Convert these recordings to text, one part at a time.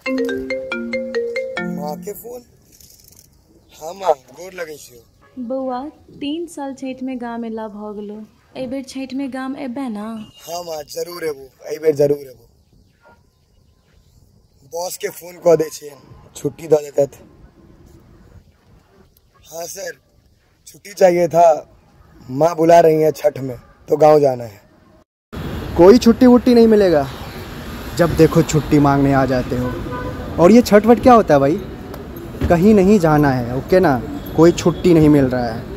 माँ के फोन। हाँ माँ, गोर लगै छियौ। बौआ, 3 साल छठि में गाम एला भऽ गेलो, एहि बेर छठि में गाम एबै ना? हाँ माँ, जरूर एबो, एहि बेर जरूर एबो। बॉस के फोन कऽ दै छियनि, छुट्टी दऽ देतथि। हाँ सर, छुट्टी चाहिए था, माँ बुला रही है छठ में, तो गांव जाना है। कोई छुट्टी वुट्टी नहीं मिलेगा, जब देखो छुट्टी मांगने आ जाते हो। और ये छठ what क्या होता है भाई? कहीं नहीं जाना है, ओके ना? कोई छुट्टी नहीं मिल रहा है।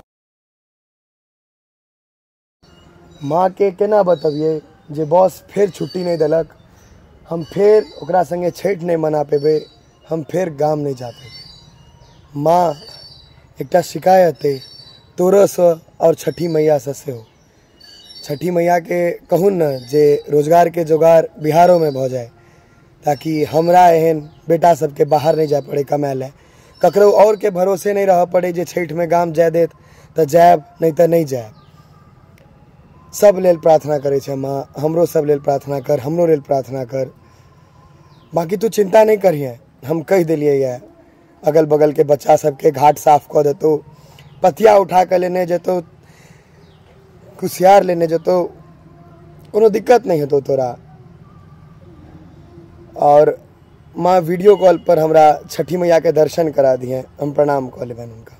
माँ के केना बतबिए जे बॉस फिर छुट्टी नहीं देलक, हम फिर ओकरा संगे छठि नहीं मना पेबै, हम फिर गाम नहीं जा पेबै। माँ, एकटा शिकायत अइ तोरोसँ और छठी मैयासँ सेहो। छठी मैया के कहून ने जे रोजगार के जोगार बिहारोमे भऽ जाए, ताकि हमरा एहन बेटा सबके बाहर नहीं जाए पड़े कमाए लए, ककरो और के भरोसे नहीं रह पड़े जे छठिमे गाम जाए देत तऽ जायब, नहीं तऽ नहीं जायब। सब लेल प्रार्थना करै छै माँ, हमरो सब लेल प्रार्थना कर, हमरो लेल प्रार्थना कर। बाकी तू चिंता नहीं करिहे, हम कहि देलियै ये अगल बगल के बच्चा सबके घाट साफ कऽ देतौ, पथिया उठा कऽ लेने जेतौ, कुसियार लेने जेतौ, कोनो दिक्कत नहीं हेतौ तोरा। और माँ वीडियो कॉल पर हमरा छठी मैया के दर्शन करा दिहे, हम प्रणाम कऽ लेबनि हुनका।